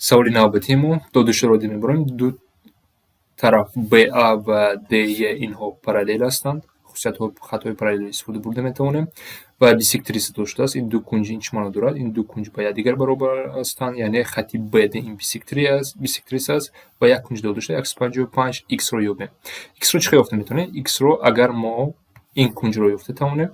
Саволи навбатии мо: додушро дида мебарем. Ду тараф BA ва DE, инҳо параллел ҳастанд. Хусусиятҳои хатҳои параллелро истифода бурда метавонем ва бисектриса доштааст. Ин ду кунҷ ин чӣ маъно дорад? Ин ду кунҷ ба якдигар баробар ҳастанд, яъне хати BD ин бисектриса аст ва як кунҷ дода шуда, 155. X-ро ёбем. X-ро чӣ хел ёфта метавонем? X-ро агар мо ин кунҷро ёфта тавонем,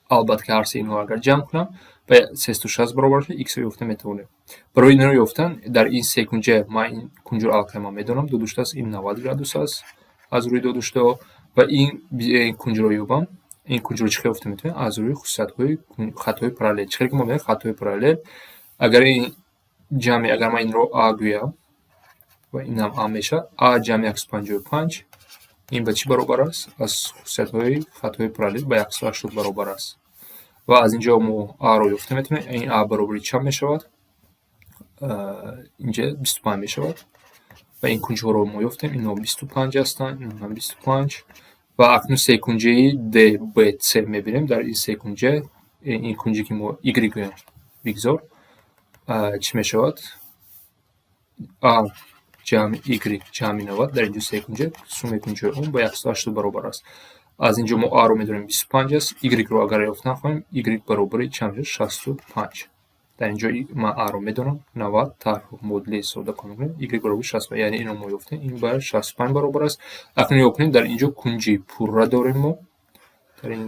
албатта ки ҳар се инҳоро агар ҷамъ кунам, ба 360 баробар шуда, x-ро ёфта метавонем. Барои инро ёфтан дар ин секунҷа ман ин кунҷро аллакай ман медонам, дода шудааст, ин 90 градус аст аз рӯи додашудаҳо ва ин кунҷро ёбам. Ин кунҷро чӣ хел ёфта метавонем? Аз рӯи хусусиятҳои хатҳои параллел. Чӣ хел ки мо медонем, хатҳои параллел агар ин ҷамъи, агар ман инро а гӯям ва инам а мешавад, а ҷамъи 155 ин ба чӣ баробар аст? Аз хусусиятҳои хатҳои параллел ба 180 баробар аст. Ва аз ин ҷо мо а-ро ёфта метавонем. Ин а баробари чанд мешавад? Инҷа 25 мешавад. Ва ин кунҷҳоро мо ёфтем, инҳо 25 ҳастанд, инҳам 25. Ва акнун секунҷаи DBC мебинем. Дар ин секунҷа ин кунҷе ки мо y гӯем, бигзор, чӣ мешавад? А ҷамъи y ҷамъи 90 дар инҷо секунҷа, суммаи кунҷҳои он ба 180 баробар аст. Аз инҷо мо а-ро медонем, 25 аст, y-ро агар ёфтан хоҳем, y баробари чанд мешавад? 65. Дар инҷо ман а-ро медонам, 90, тарҳ модули сода кор мекунем, y баробари 65, яъне инро мо ёфтем, ин ба 65 баробар аст. Акнун нигоҳ кунем, дар инҷо кунҷи пурра дорем мо. Дар ин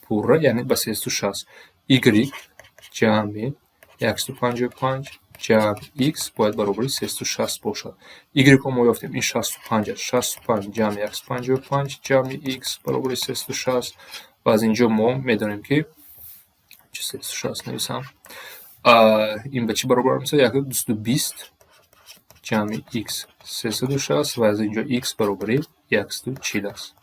пурра, яъне ба 360. Y ҷамъи 155 ҷамъи x бояд баробари 360 бошад. Y-ро мо ёфтем, ин 65 аст. 65 ҷамъи 155 ҷамъи x баробари 360 ва аз инҷо мо медонем, ки 360 нависам. Ин ба чӣ баробар мешавад? 220 ҷамъи x 360 ва аз инҷо x баробари 140 аст.